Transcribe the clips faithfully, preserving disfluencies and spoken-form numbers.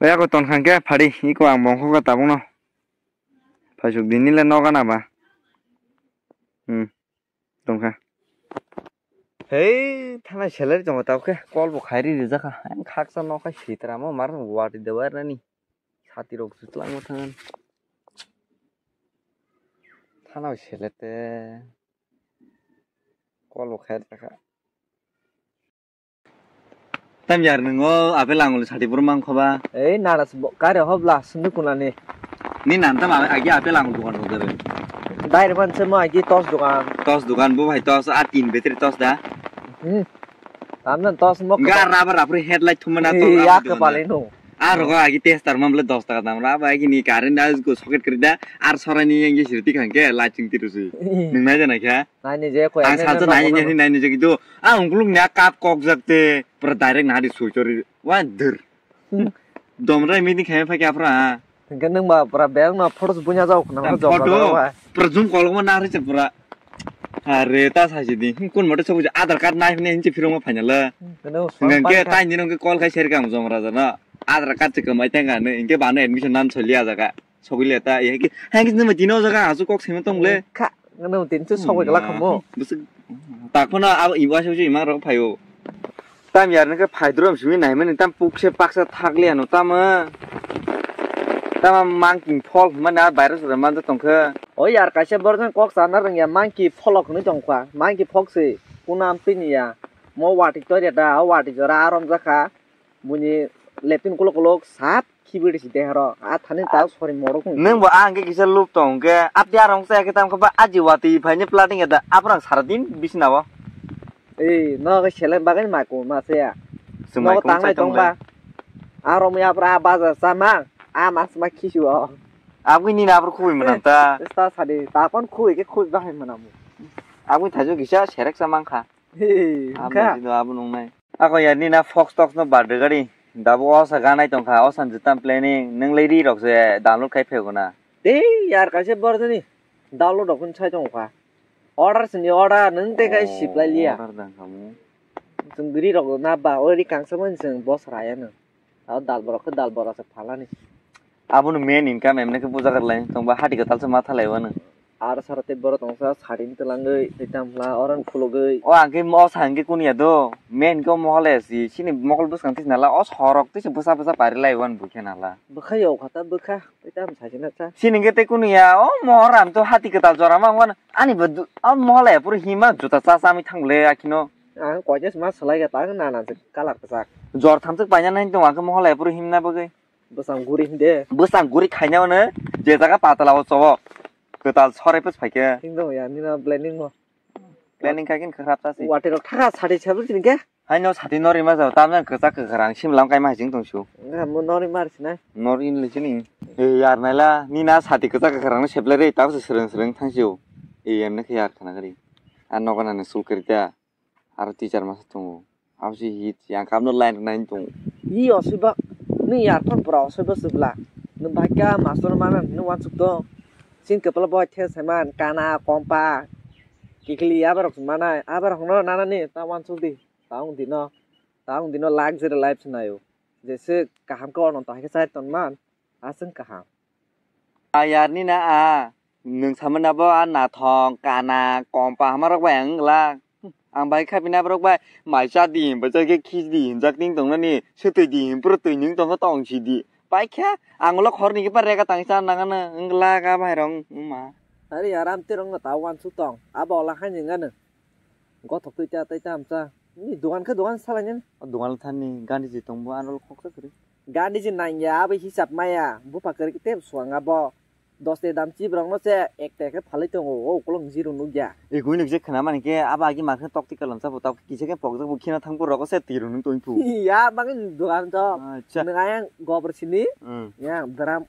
Paya ko ton khang khe phadi, iko ang bongkho ka tabuk no. Phaisuk din nile noga na ba. Hmm. Tongkha. Hei, thana salary tongo tabuk khe. Call bo khairi rijak kha. Ang khaksa nokha sitra mo mar wati de wire nani. Sati rok jutlang mo thangan. Thana salary te. Call bo khairi kha. Tam yar nung o apple angul sati brum mang khoba. Ei nana se bo kare hobla sunduk kunani. Ni nan tam agi apple angul dukan rok dere. Dai re ban se mo agi tos dukan. Tos dukan bo bhai tos a tin betri tos da. Hmm. Tam nan tos mo. Ga rubber apri headlight thumma na tos. Ei, rubber ya dukan da. Kepale no. Ar rogo agi tester mam le dos taka dam ra ba agi ni current da go socket kri da ar sorai ni yang sirti khang ke light ching tiru si. Hmm. Nung nai jana kha. Naini je koi ang ene salsa ene naini nogo je nogo. Naini je kitu. A ungkuluk nya kap kok jak te pura direct nadi sui chori. Wa dur. Hmm. Domrai meeting khai phai kya pura. Hingke nung ba pura beng no photo bunya jao khna. Tam jok photo. Jok jok. Pura zoom call mo nari se pura. Are ta sa si di. Hmm, kun mote sobu Aadhaar card nai hine hinche phirung mo final. Hmm, keno. Hingke tai ni nung ke call khai ser kam jom raja na. Aadhaar card se kamai tang ane. Hingke ba no admission nan choli aja ka. Sogile ta, eh, ki, hai ki nama dino jaga asu kok sima tong le. Kha, ngano tin chu sogoi kala khamo. Bwswk, tak phano abo iwa se se ima rok phaio. Tam yar nang khe phai drum simi nai mani tam puk se paksa thak le ano tamo. Tama monkey phol mani a virus re man tong khe. O yar kaisa borjang kok sana rang ya monkey pholok ni tong kha. Monkey phok se kuna am pini ya. Mo wati tor ya da, wati jora arom jakha. Buini lepin kolok kolok sap khibiri si deharo. A thani ta sori morok. Nung bo ang ke kisa loop tong ke. Apti arong sa ke tam kha ba aji wati phaini plating eta. Aprang sara din bisna bo. Ei, no ke selen bagai ma ko ma se ya. Sumai no ko tangai tong ba. Aro mi apra baza sama. A mas ma khisi o. Abwi ni na abro khui manam ta. Ta sadi ta kon khui ke khui bahai manam. Abwi thaju kisa serek samang kha. Hey, ang kha. Abo nungnai. Ako ya nina Fox Talks no birthday gari. Dabu osa ganai tongkha, osa jutam planning. Nung lady rok se download khai phego na. Tei yar kaise borjani. Download rok kun sai tongkha. Order sini order nung te kai siplai liya. Order dang kamu. Jung giri rok na ba ori kangsa man jung boss raya no. Abo dal borok khe dal bora se phalani. Abono main income emne khe buja khe lai tongba hati kwtal se ma thalai wano. Ar sara tei borok tongsa sari ni twlangwi tei tam hla oran khulugwi. O ang khe mo sang khe kunu ya do. Main khe o mohole si sini mokol bwskang twi nala o sorok twi se bwsa bwsa pari lai wan bukhe nala. Bwkha yo khata bwkha tei tam sai se na cha. Sini khe tei kunu ya o mohor am to hati kwtal jora ma wano ani bo o mohole puro hima juta cha cha mi thang le akhino. Ang koides ma salai ga tang nana se kalar kwchak. Jor thamswk paina nai tong ang khe mohalai puro himna bagwi. Bwsang guri hinde. Bwsang guri khaina hwnwi je jaga patala o chobo. Kwtal sorai pes phaikhe. Hingno ya nina planning mo. Planning khakin khwrap ta si. Wati rok thaka sati sabu chini khe. Haino sati nori ma jao tamna kwchak kwkhwrang simlam kaima hajing tong su. Nga mo nori mar sina. Nori le chini. E yar naila nina sati kwchak kwkhwrang no seplai rei tabse srwng srwng thang su. E emne khe yar khana gari. Ar nogo nani sul kwrwi ta. Aro teacher masa tongo. Abo se hit yang kamno line rwnai tongo. Hi osibak, nung yarphone pura osibak sibla. Nung bahai kha master mana nung wansuk tong. Sing kepala boy the saiman, kana, kompa, kikili, abarok manai, abarok no nana ni, ta wansuk di, ta wng di no, ta wng di no luxury life sinayo. Jese kaham khe ono to hai khe chai ton man. Aswng kaham. A yar ni na a. Nwng sama na bo a nathong, kana, kompa hama rok bai ang wngla. Ang bai kha bini aborok bai mai cha di, bai cha khe khi di, hinjak ting tong nani, se twi di, hin pura twi nwng tong khe tong si di. Bai kha ang ulo khor ni khe pa rega tang cha nang ano wngla ga bai rong wngma. Ari aram te rong ta wansuk tong, abo ola hai ni ngano. Gothok twi ta tei ta amcha. Ni dogan khe dogan salai nani. O dogan thani Gandhiji tongbo ano khoksa kwrwi. Gandhiji nangya abo hisab maya. Bupha kwrwi khe tei suang abo. Dos te dam chibrok no se ek te khe phalwi tongo. O ukulok zero nukya. E gui nukjak khna mani khe abo agi mar khe tok twi kalam chabo tok kisa khe pokjak bo khina thang pho rogo se twi rwnwi tong phu. Ya bangin dogan to. Acha. Nang ayang gobor sini. Hmm. Ya dram.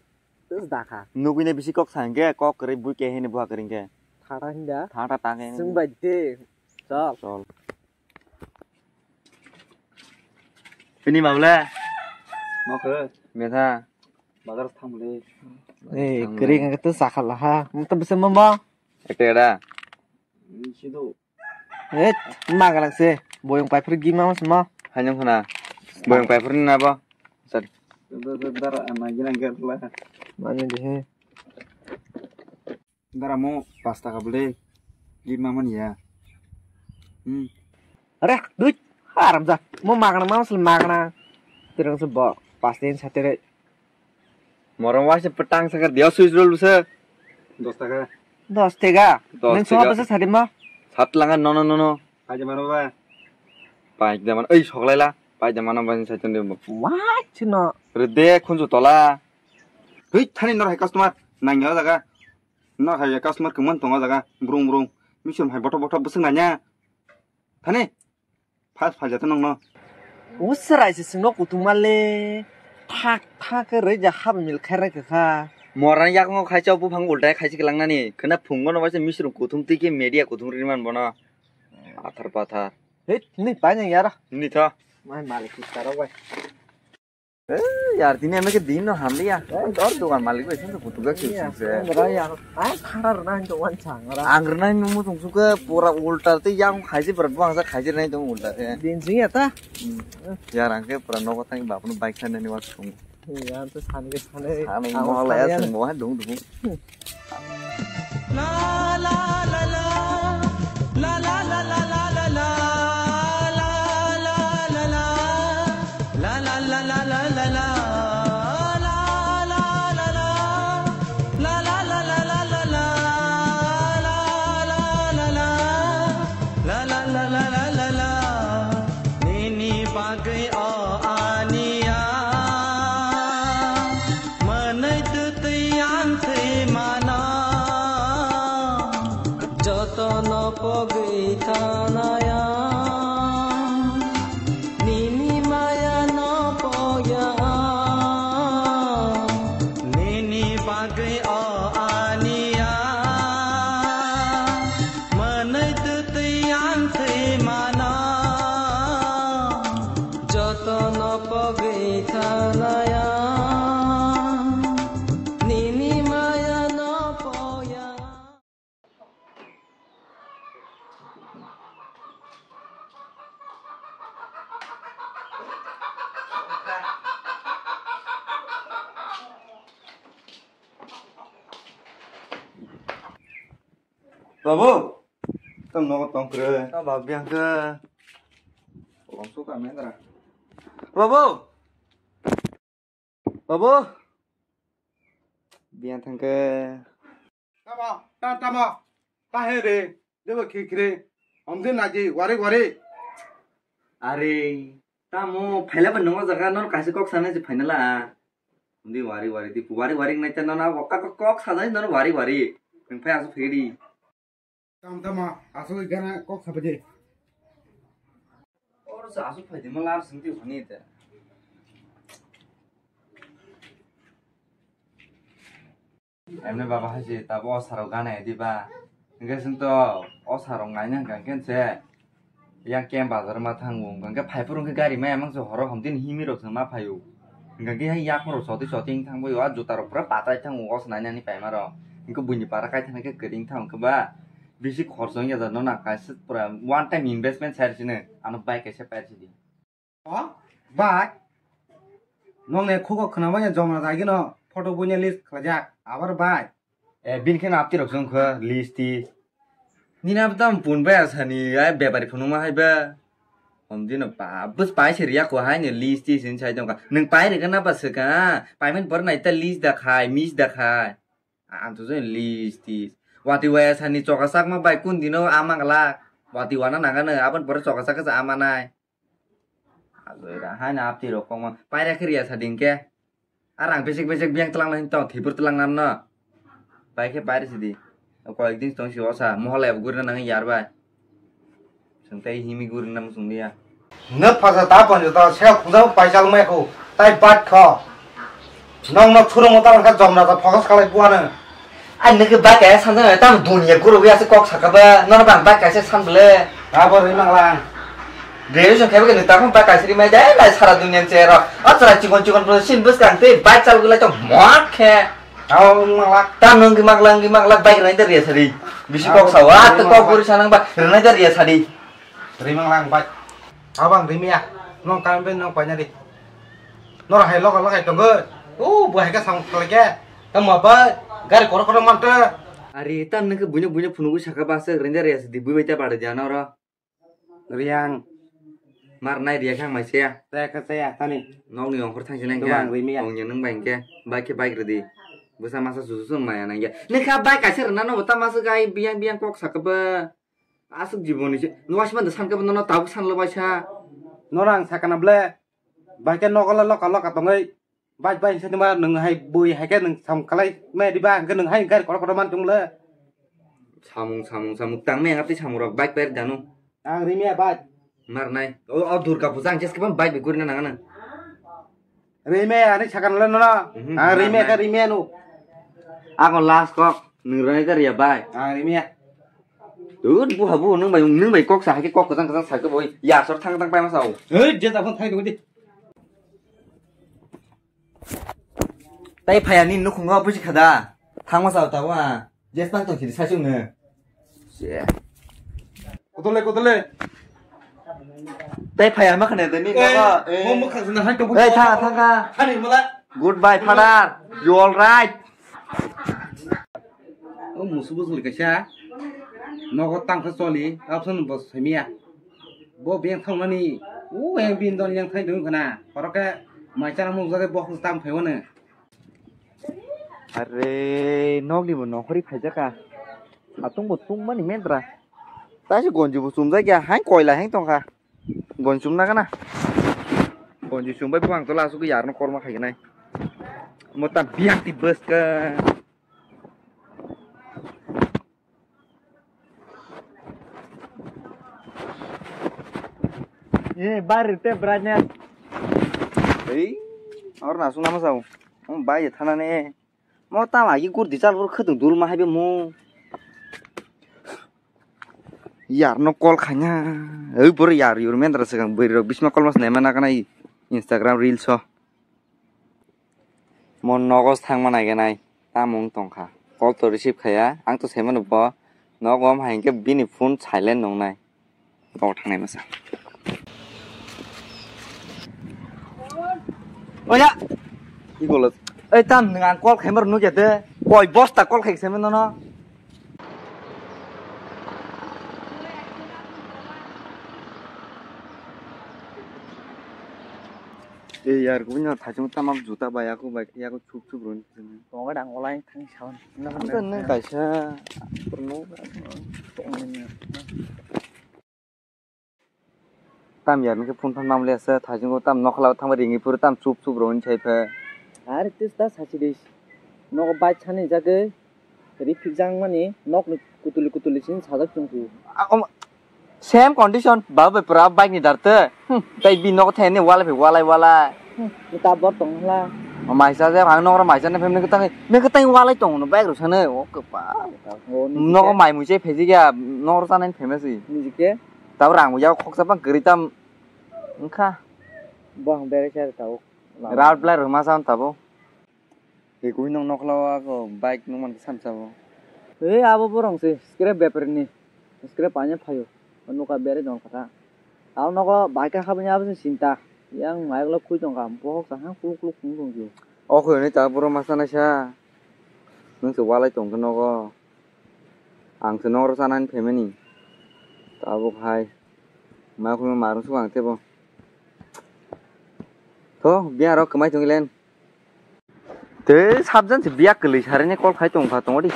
Tus dakha. Nugui ne bisi kok sa hingke, kok kwrwi bui kehe ni buha kwrwi hingke. Thata hinda. Thata ta khe. Chwng bai de. Chol. Chol. Bini ma bole? Mo khe. Metha. Bazar thang bole. Eh, kwrwi hingke tu sakha laha. Mo to bisi mo mo. Ekta da. Sido. Eh, ma galak se. Boyong paipher gima mas ma. Hanyong khana. Boyong paipher ni na bo. Sir. Dara, dara, ana gina gerla. Mani dihe. Dara mo pas taka bole. Di mama ni ya. Hmm. Are, duit. Haram ja. Mo magna, mama sel magna. Terang se bo pas din satere. Morong waise petang sakar dia suis rol bisa. Dos taka. Dos taka. Dos taka. Neng soal bisa sadi mo. Sat langan nono nono. Paidamano ba? Paidamano, ei, soklaila. Paidamano ba ni saiton de bo. Wah, chino. Rede khunju tola. Hui, thani nor hai customer. Nangya jaga. Nor hai customer kemon tonga jaga. Brung brung. Misom hai bothop bothop bwswk nanya. Thani. Fast fast jato nongno. Usra isi singno kutung male. Thak thak rei ja hab mil khaira kha. Morang yakno khai chau buphang ulta khai siklang nani. Khna phungo no waise misrung kutung tike media kutung ri man bono. Athar pathar. Hei, ni pai nang yara. Ni tho. Mai malik ki taro bai. Eh, yar tini ame ke din no hamli ya. Dor dogan malik bai sung kutuga ki sung se. Ngra ya. Ai khara rna hin to wan chang ra. Ang rna hin mu sung suka pura ulta te yang khaisi berat bang sa khaisi rna hin to ulta te. Din sing ya ta. Yar ang ke pura nogo tang bapun bike sa nani wa sung. Yang tu sana ke sana. Sana mo la ya sung mo ha dung dung. Nini bagwi o aniya, mwnwi twtwi ang thwi mano, jotono pogwi thanaya, nini maya no pogya, nini bagwi o aniya. Mwnwi twtwi ang thwi mano, jotono pogwi thanaya, nini maya no pogya. Babu, tamo nogo tong kwrwi. O babu, biyang khe. Kolom suka mendra. Babu! Babu! Biyang thang khe. Tamo, ta-, tamo, ta he re, debo khikre, omde naji, wari, wari. Are, tamo phaila ba nongo jaga, nor kaisa kok sana je phaina la. Undi wari wari di, wari wari nai ta nono kok, kok, kok sajai nono wari wari. Nang phai aswk phai di. Tam tama aswk gana kok sabai di. Or sa aswk phai di mala aswk di honi te. Emne baba hai se tabo o sarok gana edi ba. Hingke sing to o sarok naina hingka hingke se. Yang kem bazar ma thango, hingke phai phuru hingke gari maya mang se horo hom din himi rok se ma phaio. Hingke hai yak phuru soti soti wng thang bai o, a juta rok pura patai thango, o se nai nani paima rok. Hingke buini para kai thang khe kwdwng thang khe ba bisi khorso wngya da no na kaisa pura one time investment sai sini ano bike kaisa pair sidi. O, bai. Nong ne khugo khwnamani jomra jagino photo buine list khlajak. Abar bai. E, bini khe napti rok song kho list ti. Nini abo tamo pun bai asani, ai bepari phunukma hai ba. Hom dino ba, bus pai se riya kho hai ni list ti sin sai tongkha. Nwng pai rikha na ba swkha? Payment bor nai ta list da khai, miss da khai. Ang to jani list ti. Wati waya sani choka sakma bai kun dino amang la. Wati wana nangano, abon bor choka sakha sa ama nai. Ajoira, haino apti rok kokma. Paira khe riya sadi hwnkhe. Ar ang besek besek biyang twlang nai tong, thwipor twlang nam no. Bai khe paira sidi. Koyek din tong si osa, mohola ebo gurina nang yar bai. Chwng tei himi gurina muchung liya. Nwk phasa ta ponjo ta sel khungjak pai chal mai kho, tai bat kho. Nong nok churung mo ta kha jom na ta focus khalai buano. Ai nokhe bai kaisa sanjak nai, tamo duniya guru ya se kok saka ba, nono bang bai kaisa san bole. Abo ri manglang. Graduation khe ba khe nang tamo bai kaisa ri mai dai, nai sara duniya ni chero. O chwrai chikon chikon pro sin bwskang tei bai chal gulai tong mok khe. Abo manglang. Tam nung gi manglang gi manglang bai rinai da riya sari. Bisi kok sawa, to kok guri sanang ba rinai da riya sari. Ri manglang bai. Abang ri miya. Nong kam ben nong paina ri. Noro hai loga logai tongo. O bo hai ka samung khlai khe. Tamo bai gari koro koro manto. Ari tam nang khe buino buino phunugwi saka basa rengja riyasa di bui bai ta bada jana oro. Riyang. Mar nai riya khang mai se ya. Te ka se ya tani. Nok ni ongkhor thang se nang Dobang khe. Ri miya. Ong ya nang bai khe. Bai khe bai redi. Bwsa masa susu sun maya nang ya. Nang kha bai kaisa rwna no ta masa gai biyang biyang kok saka ba. Aswk jiboni se. Nuwa sima da san khe bono tabuk san lo baisa. Noro ang sakana ble. Bai khe nogola loka loka tongwi. Bai bai se nima nwng hai bui hai khe nwng sam khlai me diba hwnkhe nwng hai gari kotor kotor man tong le. Samung samung samung tang me ngati samung rok bike pai dano. Ang rimi bai. Mar nai. O, o Durga puja ang jeske ban bike bi gurina nangana. Rime ani sakana le nono. Mhm, ang rime ka rime anu. Ako last kok nung roi ka ria bai. Ang rime. Dud buha buha nung bai nung bai kok sa hake kok kajang kajang sa ke boi. Ya sor thang thang pai ma sao. Hei je ta phone thai di. Tai phaya ni nukhungo buji khada. Thang ma sao ta wa. Jesmang tong sidi sachung ne. Kotole, kotole. Tai phaya ma khane de ni baba. Mo mo khang na han to. Ei tha tha ka. Hani mala. Goodbye father. You all right. O musu bujul kaisa. Nogo tang kha choli. Abson bos samia. Bo beng thang nani. U e bin don yang thai dong khana. Koroke mai chana mo jage bok tam phai wane. Are, nokni bo nokhorwi phaijaka. Satung bo tungmani mendra. Taisi gonji bo chumjakya, hai koila hai tongkha. Gonji chumna gana. Gonji chumbai buphang tola asuk yarno korma khaignai. Mota biyang ti bwska. Eh, bari te brightness. Ei, or na suna ma sao. Mo bai thana ne. Mo ta ma gi gur di chal bur khadung dul ma haibe mo. Yar no call khanya. Ei bor yar yur mendra segang bwrwi rok bisma call mas nema na kana Instagram reels o. Mo nogo thangma naigenai, tamo wng tongkha. Call to receive khaiya, ang to saimano bo nogo wng hai hwnkhe bini phone silent nongnai. Nogo thangnai masa. Oya! Igolos. Ei tam nwng ang call khaimar nukya de. Koi bosta call khai saimano no. Ei yar, kubui no thaichung tamo juta bai, aku bai, aku chup chup rwni. Tongo dang olai thang sawan. Nang kaisa. Tam yar nokhe phone phan mamle asa, thaichung tam nokhala thangba ringi phuru tam chup chup rwni sai phe. Are tis ta sachi dis. Nogo bai chani jagwi. Ri phikjakmani nokni kutuli kutuli sini sajak chwng phio. Ah, om, same condition, baba bai pura bike ni dar te. Hmm. Tai bi nogo thani walai phi walai walai. Hmm, ta bor tong hla. O maisa je ang nokra maisa ne family kwtang, ne kwtang walai tong no bike ro sane o kwpa. O ni nogo ke? Mai mui je pheji ga nokra chanai famous i. Ni ke? Ta rang ya khoksa bang gari tam wngkha. Bo ang bere khe ta o. Round play rwma san tabo. Ekui nong nokla o ako bike nung mankha samsa bo. Ei abo borong se scrap bepar ni. Scrap anya phaio. Nuka bere don kha. Abo nogo bike habani abo se sinta. Yang mai lo khui tong kha. Bohok sa hang kuluk kuluk khung tong khe. O khui ni ta boro masa naisa. Nung se walai tong khe nogo. Ang se nokro chanani phaimani. Tabuk hai. Ma khui ma marung sukang tebo. Tho, biya rok kwmai tong ilen. Tei sabjan se biya kwlwi sarine call khai tong kha tongo di.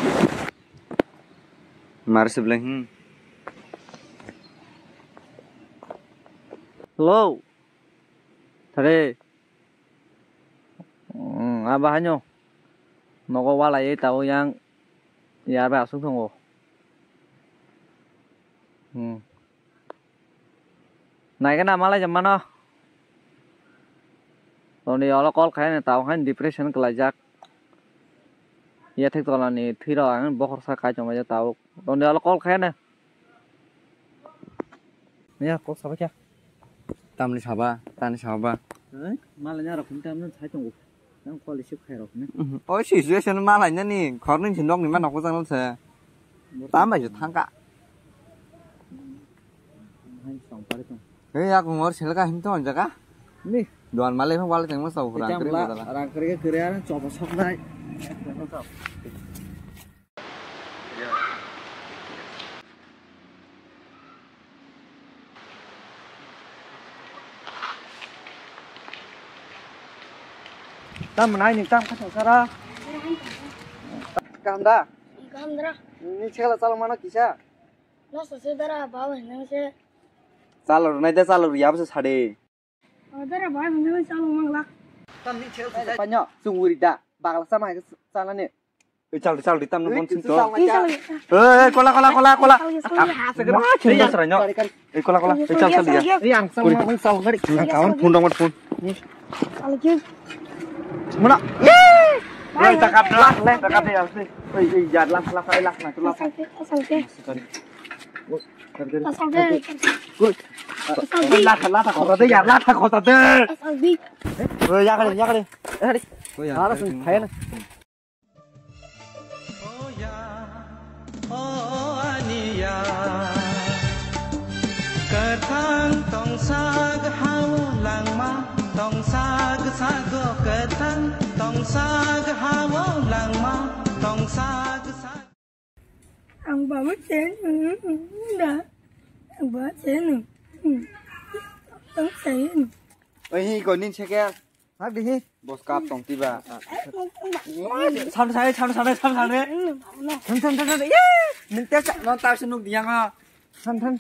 Mar se belai hmm. Hello. Thare. Hmm, aba hanyo. Nogo walai tao yang. Yar bai aswk tongo. Hmm. Naikhe na malai jemma no. Toni olo call khaina tao hain depression kwlaijak. Yathek tolani thwirok ang bokhorsa kai tonglaijak tao. Toni olo call khaina. Ya kok sabai kya. Tamni saba, tani saba. Hai, malai na rok tamni sai tongo. Nang call receive khai rok ni. Mhm. Oi situation malai nani khornwi se nokni ma nokho jang se. Tam bai se thangka. Hai song pare tong. Hei aku ngor selka him tong jaga. Ni. Doan malik phang wale tengmo sao rang kwrwi bodala. Rang kwrwi kwrwi ano choba soknai. Tam nai ni tam kha sara. Kaham da? Kaham da. Ni chela chala mano kisa? Nasa se dara bawa nang se. Chala rwnai da chala rwya bwsa sade. O dara bawa nang se chala mangla. Tam ni chela. Panyo, sunguri da. Bagla sama hai chala ni. Ei, chal, chal, di tam no bon sing to. Ei, chal. Ei, kola, kola, kola, kola. Chal, chal, chal. Ma, chal, chal, chal. Ei, kola, kola. Ei, chal, chal, ya. Ei, ang chal, ang chal, gari. Ang kawan phone dong, phone. Chal, chal. Mana? Ei, takap dah, takap dah, asli. Ei, ei, ya, lah, lah, lah, lah, lah. Chal, chal, chal. Chal, chal. Chal, chal. Lah, lah, lah, kota deh, ya, lah, kota deh. Chal, chal. Ei, ya, kali, ya, kali. Eh, kali. Oh, ya. Harus, kaya na. O ya, o aniya, kwthang tongsak hao langma, tongsak sago kwthang, tongsak hao langma, tongsak sag. Ang baba chen, da, ang baba chen, tong chen. Oi, hi, ko nin seker. Hak di hi. Bos kap tong tiba. Sam sare, sam sare, sam sare. Sam, sam, sam, sam. Ye! Ning te sa, non ta se nuk diang ha. Sam, sam.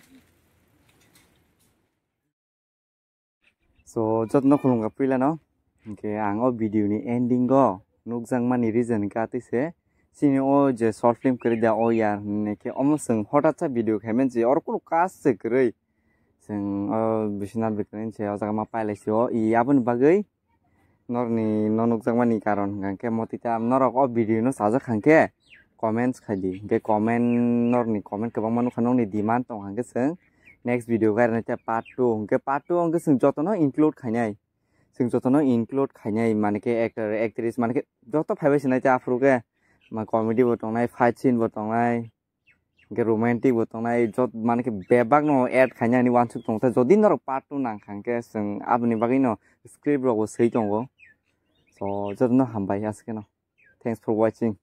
So, jotno khulumkha puila no. Hingke ang o video ni ending o nukjakmani reason hingke atwi se. Chini o je short film kwrwi da o ya hinwi khe omo chwng hotat sa video khaiman je oro kunu kas se kwrwi. Chwng o bisina bikwrwi se o jaga ma pailai se o i aboni bagwi. Norni no nukjakmani karon hwnkha khe motita norok o video no sajak kha khe comments khai di. Hwnkhe comment norni comment kwbangma nukha nokni demand tong hwnkhe chwng next video khe rwnai te part two hwnkhe part two hwnkhe chwng jotono include khainai. Chwng jotono include khainai mane khe actor actress mane khe joto phaibai sinai te aphuru khe ma comedy bo tongnai fight scene bo tongnai. Hingke romantic bo tongnai, jot, mane khe bebak no add khaina hinwi wansuk tongo. Jodi norok part two nang kha, hingke chwng aboni bagwi no script rok bo swi tongo. So, jotono hambai, aswk no. Thanks for watching.